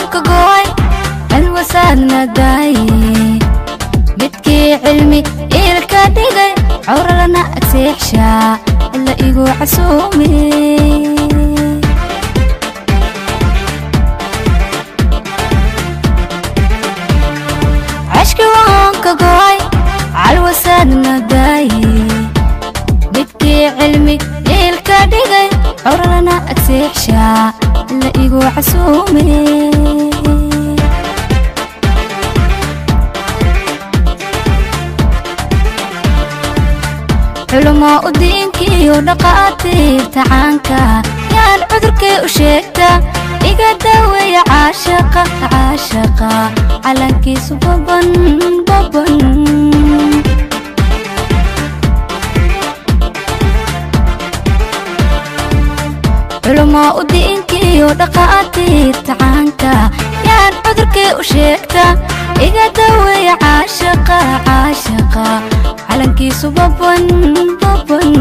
Waan ka go'ay cilwasaadna daaye, midkii cilmi iilka dhigay cawralana agseexshaa ila igu casuume. Cashki waan ka go'ay calwasaadna daaye, midkii cilmi iilka dhigay cawralana agseexshaa ila igu casuume. Culumaa u diinkiiyo dhaqaatiirta caanka yaan cudurkay u sheegta, iga daaweeya caashaqa, caashaqa calankiisu baban baban. Culumaa u diinkiiyo dhaqaatiirta caanka yaan cudurkay u sheegta, iga daaweeya caashaqa, caashaqa calankiisu baban baban.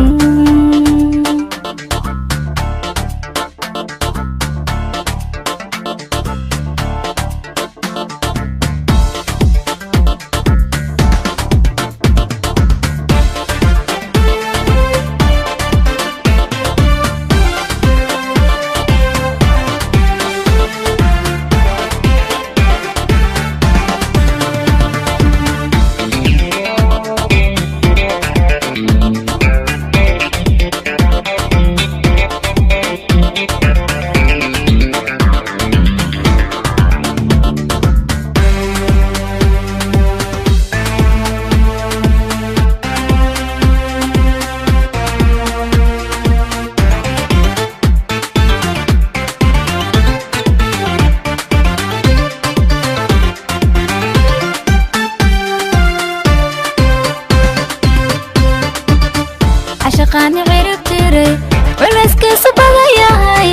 Cashaqaani cirib tiray culayskiisu badan yahay,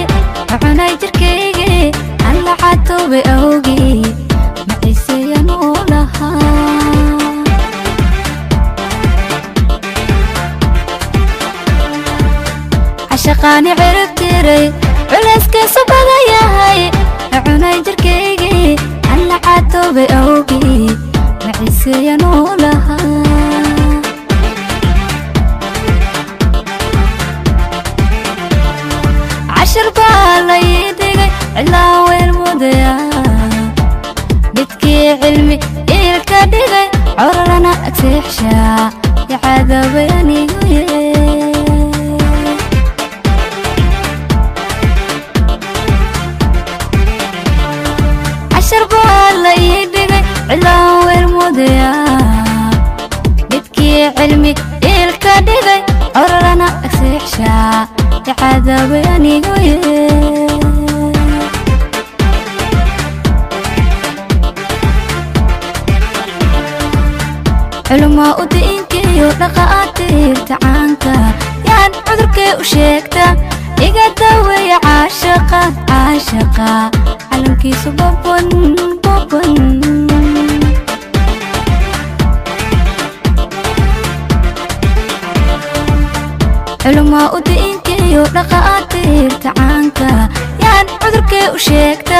cunay jirkaygii aan la catoobay awgii maciiseyan u lahaa. Cashaqaani cirib tiray culayskiisu badan yahay, cunay jirkaygii aan la catoobay awgii maciiseyan u lahaa. Cashar baa la ii dhigay cilaa weel mudaya, midkii cilmi iilka dhigay coralana agseexshaa icadaabay anigu ye. Cashar baa la ii dhigay cilaa weel mudaya, midkii cilmi iilka dhigay coralana agseexshaa icadaabay anigu ye. Culumaa u diinkiiyo dhaqaatiirta caanka yaan cudurkay u sheegta, iga daaweeya caashaqa, caashaqa calankiisu baban baban. Culumaa u diinkiiyo dhaqaatiirta caanka yaan cudurkay u sheegta,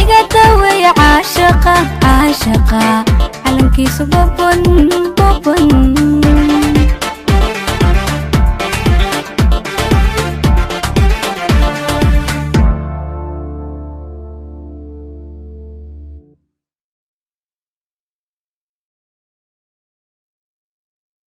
iga daaweeya caashaqa, caashaqa calankiisu baban baban.